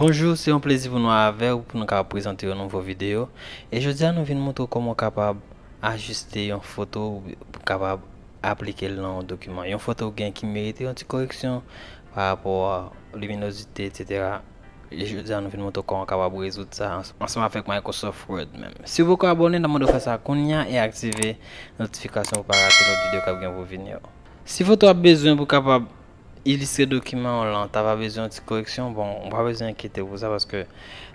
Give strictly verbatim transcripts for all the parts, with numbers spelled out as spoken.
Bonjou, se yon plezi pou nou avè w, pou nou kapab prezante yon nouvo videyo. E jodi a, nou vin montre w kòman w kapab ajiste yon foto, pou w kapab aplike l nan yon dokiman. Yon foto w gen ki merite yon ti koreksyon pa rapò a liminozite, etsetera. E jodi a, nou vin montre w kòman w kapab rezoud sa ans-, ansanm avèk Microsoft Word menm. Si w poko abòne, n ap mande w fè sa kounye a e aktive notifikasyon pou w pa rate lòt videyo k ap gen pou vini yo. Si foto w ap bezwen pou w kapab ilistre dokiman w lan ta va bezwen yon ti koreksyon, bon, ou pa bezwen enkyete w pou sa, paske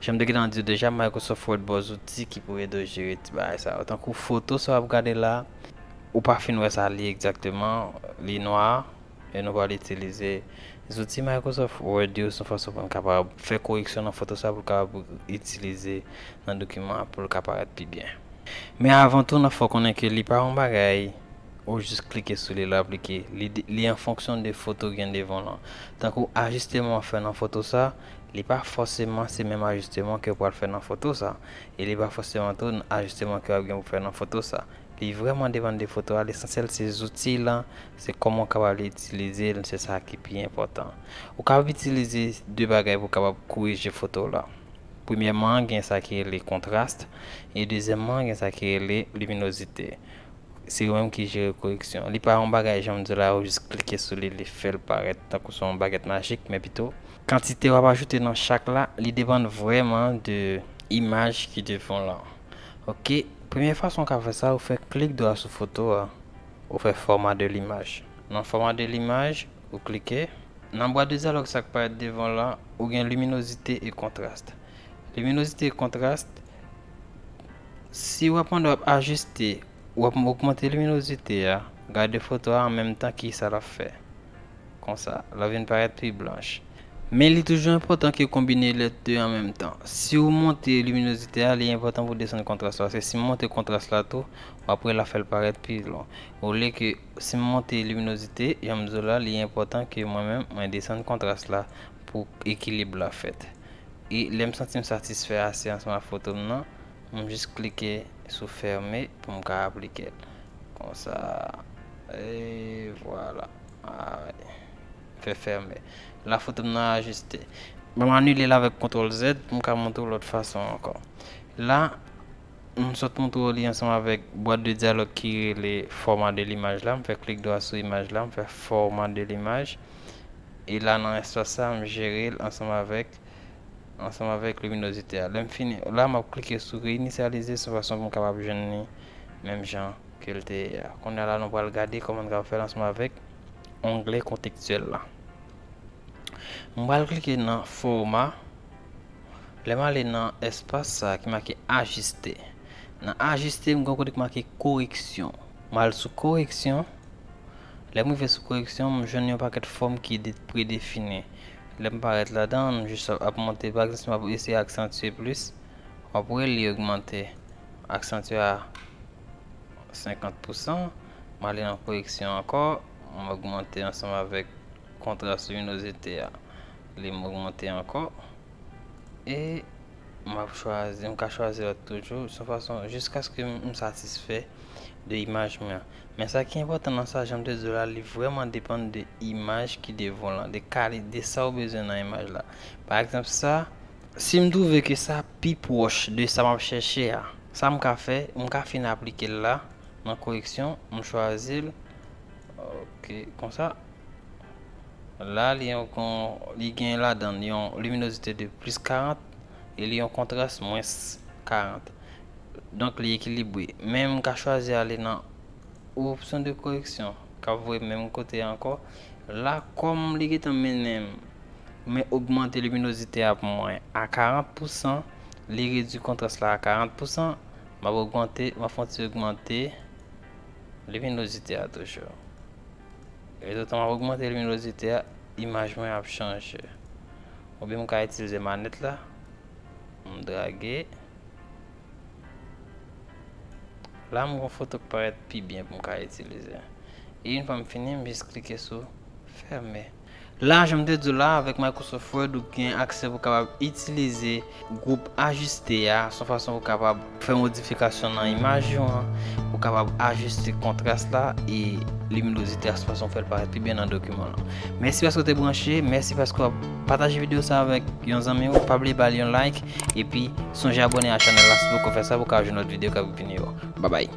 jan m te gentan di w deja, Microsoft Word ba w zouti ki pou ede w jere ti bagay sa yo. Tankou foto sa w ap gade la, ou pa fin wè sa li egzakteman, li nwa, e nou pral itilize zouti Microsoft Word yo sou fason pou n kapab fè koreksyon nan foto sa pou l kapab itilize nan dokiman an pou l ka parèt pi byen. Men avan tou, n ap fè w konnen ke li pa yon bagay ou jis klike sou li, l aplike. Li, li an fonksyon de foto w gen devan w lan. Tankou ajisteman w fè nan foto sa, li pa fòseman se menm ajisteman ke w pral fè nan foto sa. E li pa fòseman tou ajisteman ke w ap gen pou fè nan foto sa. Li vrèman depann de foto a. Lesansyèl se zouti lan, se kòman w kapab itilize l, se sa ki pi enpòtan. Ou kapab itilize de bagay pou w kapab korije foto w la. Premyèman, gen sa ki rele kontrast, e dezyèmman, gen sa ki rele liminozite. Se yo menm ki jere koreksyon. Li pa yon bagay, jan m di w la, ou jis klike sou li, li fè l parèt tankou se yon bagèt majik, men pito kantite w ap ajoute nan chak la, li depann vrèman de imaj ki devan w lan. Oke, premye fason w ka fè sa, ou fè klik dwa sou foto a, ou fè format de l'image. Nan format de l'image, ou klike. Nan bwat de dyalòg sa k parèt devan w lan, ou gen liminozite e kontrast. Liminozite e kontrast, si w ap mande w ap ajiste, w ap ogmante liminozite a, gade foto a an menm tan ki sa l ap fè. Konsa, l ap vin parèt pi blanch. Men li toujou enpòtan ke w konbine lè de an menm tan. Si w monte liminozite a, li enpòtan pou w desann kontrast la, paske si m monte kontrast la tou, w ap wè l ap fè l parèt pi lon. Olye ke si m monte liminozite, jan m di w la, li enpòtan ke mwen menm, mwen desann kontrast la pou ekilib la fèt. E lè m santi m satisfè ase ansanm ak foto m nan, m jis klike sou fèmen pou m ka aplike l. Konsa, e vwala. Alright. Fè fèmen. La foto m nan ajiste. Ban m anile l avèk kontwòl Z pou m ka montre w lòt fason ankò. La, m sot montre w li ansanm avèk bwat de dyalòg ki rele format de l'image la. M fè klik dwa sou imaj la, m fè format de l'image. E la, nan espas sa, m jere l ansanm avèk, ansanm avèk liminozite a. Lè m fini, la, m ap klike sou reyinisyalize sou fason pou m kapab jwenn li menm jan ke l te ye a. Kounye a la, nou pral gade kòman n ka fè l ansanm avèk onglè kontekstyèl la. M pral klike nan fòma. Lè m ale nan espas sa ki make ajiste. Nan ajiste, m gen yon kote ki make koreksyon. M al sou koreksyon. Lè m rive sou koreksyon, m jwenn yon pakèt fòm ki de-, predefini. Lè m parèt ladan, m jis ap monte. Pa egzanp, si m ap eseye aksantye plis, w ap wè li ogmante. Aksantye a senkant pousan, m ale nan koreksyon ankò, m ogmante ansanm avèk kontras liminozite a. Li m ogmante ankò. E m ap chwazi, m ka chwazi lòt toujou, se yon fason jiskaske m, m satisfè de imaj mwen an. Men sa ki enpòtan nan sa, jan m te di w la, li vrèman depann de imaj ki devan w lan, de kali-, de sa w bezwen nan imaj la. Pa egzanp, sa, si m twouve ke sa pi pwòch de sa m ap chèche a, sa m ka fè, m ka fin aplike l la, nan koreksyon, m chwazi l. Ok, konsa. La, li yon kon, li gen ladan l yon liminozite de plis karant e li yon kontras mwens karant. Donk, li ekilibre. Men m ka chwazi ale nan opsyon de koreksyon k ap voye m menm kote ankò. La, kòm li gentan mennen m, men ogmante liminozite a pou mwen a karant pousan, li redui kontras la a karant pousan, m ap ogmante, m ap fè yon ti ogmante liminozite a toujou. E toutan m ap ogmante liminozite a, imaj mwen ap chanje. Oubyen m ka itilize manèt la, m drage. La, m gen yon foto k parèt pi byen pou m ka itilize. E yon fwa m fini, m jis klike sou fèmen. La, jan m te di w la, avèk Microsoft Word, ou gen aksè pou w kapab itilize gwoup ajiste a, se yon fason pou w kapab fè modifikasyon nan imaj ou an, pou w kapab ajiste kontras la e liminozite a, se yon fason pou fè l parèt pi byen nan dokiman lan. Mèsi paske w te branche, mèsi paske w ap pataje videyo sa avèk yon zanmi w, pa bliye ba l yon like, epi sonje abòne a chanèl la si w poko fè sa pou w ka jwenn lòt videyo k ap vini yo. Babay.